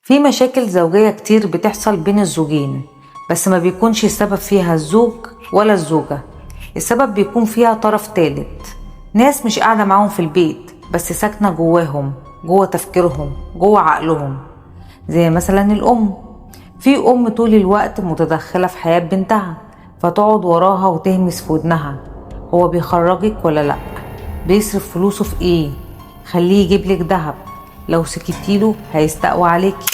في مشاكل زوجية كتير بتحصل بين الزوجين، بس ما بيكونش السبب فيها الزوج ولا الزوجة. السبب بيكون فيها طرف تالت، ناس مش قاعدة معاهم في البيت بس ساكنة جواهم، جوه تفكيرهم، جوه عقلهم. زي مثلا الأم. في أم طول الوقت متدخلة في حياة بنتها، فتقعد وراها وتهمس في ودنها: هو بيخرجك ولا لأ؟ بيصرف فلوسه في ايه؟ خليه يجيب لك دهب، لو سكتيله هيستقوى عليكي.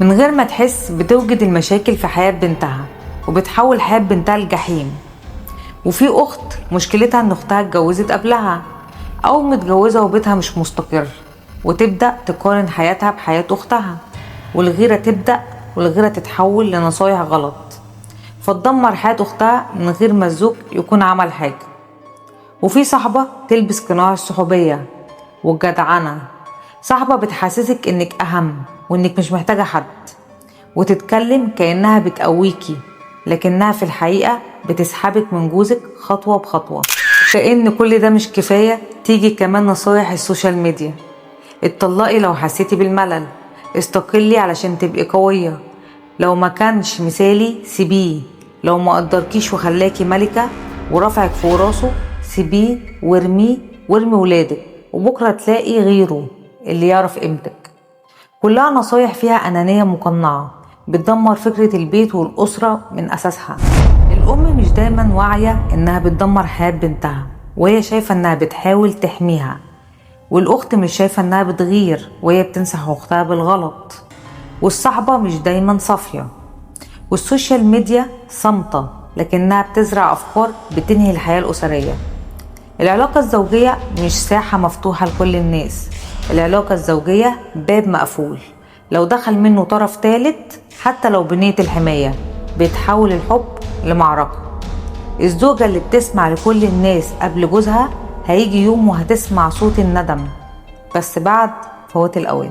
من غير ما تحس بتوجد المشاكل في حياة بنتها وبتحول حياة بنتها لجحيم. وفي أخت مشكلتها إن أختها اتجوزت قبلها أو متجوزة وبيتها مش مستقر، وتبدأ تقارن حياتها بحياة أختها، والغيرة تبدأ، والغيرة تتحول لنصايح غلط فتدمر حياة أختها من غير ما الزوج يكون عمل حاجة. وفي صاحبة تلبس قناع الصحوبية والجدعنة، صاحبة بتحسسك إنك أهم وإنك مش محتاجة حد، وتتكلم كأنها بتقويكي لكنها في الحقيقة بتسحبك من جوزك خطوة بخطوة. كأن كل ده مش كفاية، تيجي كمان نصايح ال social media: اتطلقي لو حسيتي بالملل، استقلي علشان تبقي قوية، لو ما كانش مثالي سيبيه، لو ما قدركيش وخلاكي ملكة ورفعك فوق راسه سيبيه وارميه وارمي ولادك، وبكرة تلاقي غيره اللي يعرف قيمتك. كلها نصايح فيها أنانية مقنعة بتدمر فكرة البيت والأسرة من أساسها. الأم مش دايما واعية إنها بتدمر حياة بنتها وهي شايفة إنها بتحاول تحميها، والأخت مش شايفة إنها بتغير وهي بتنصح أختها بالغلط، والصحبة مش دايما صافية، وال social media صامتة لكنها بتزرع أفكار بتنهي الحياة الأسرية. العلاقة الزوجية مش ساحة مفتوحة لكل الناس، العلاقة الزوجية باب مقفول، لو دخل منه طرف تالت حتى لو بنية الحماية بيتحول الحب لمعركة. الزوجة اللي بتسمع لكل الناس قبل جوزها هيجي يوم وهتسمع صوت الندم، بس بعد فوات الأوان.